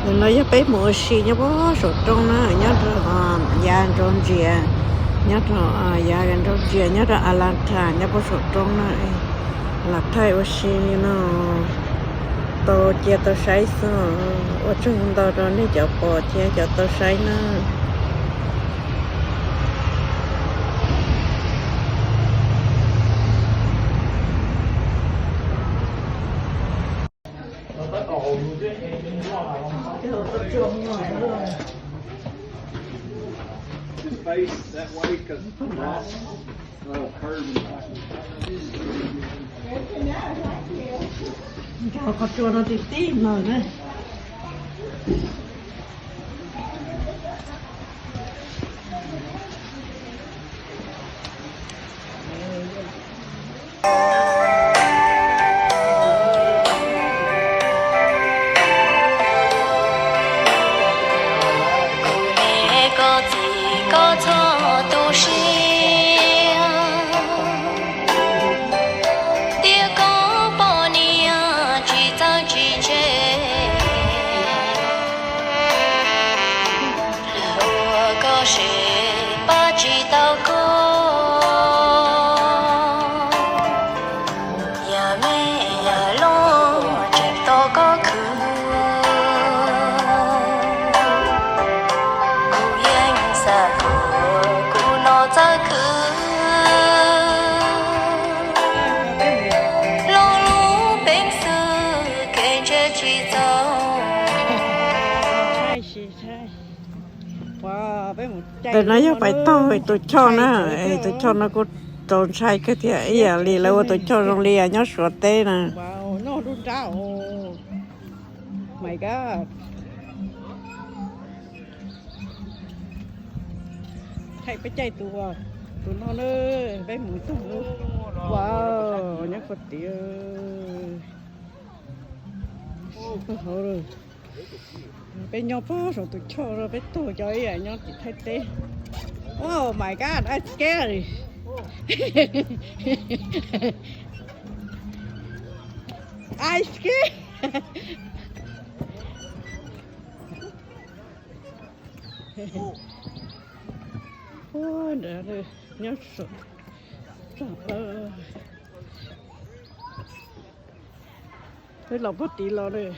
Ntawm no yog peb mus ua si nyob puag saum roob na, nyob rau yav Nraug Ntsia, nyob rau yav Nraug Ntsia nyob rau Alatra nyob puag saum roob na. Lam thaij ua si li no, tau cia tau saib xwb. Ua tsaug ntau rau nej cov pom thiab cov tau saib na. Nrog qhov tsua no tib tib no na. Kuv me koj txiv koj txhob tu siab, tiam koj poj niam tsis txawj tsis ntse, ua koj seb pab tsis tau koj. Yam me yam loj tseem tos koj khwv, kuv yeej xav kom kuv no txawj khwv, lub lub peev xwm kev ntse tsis txaus. Ntawm no yog pais taug tus choj na, tus choj no kuj txaus ntshai kawg thiab, ib yam li lawv ua tus choj zoo li nyob Suav teb na. Thaij peb caij tus, tus no na, peb mus tug, wow, nyob puag tim hauv. Peb nyob puag saum tus choj, peb taug cov ib yam nyob tim Thaib teb. Oh my God, I'm scared. I'm scared. Ua ntawd nyob saum, peb los puag tid los lawm.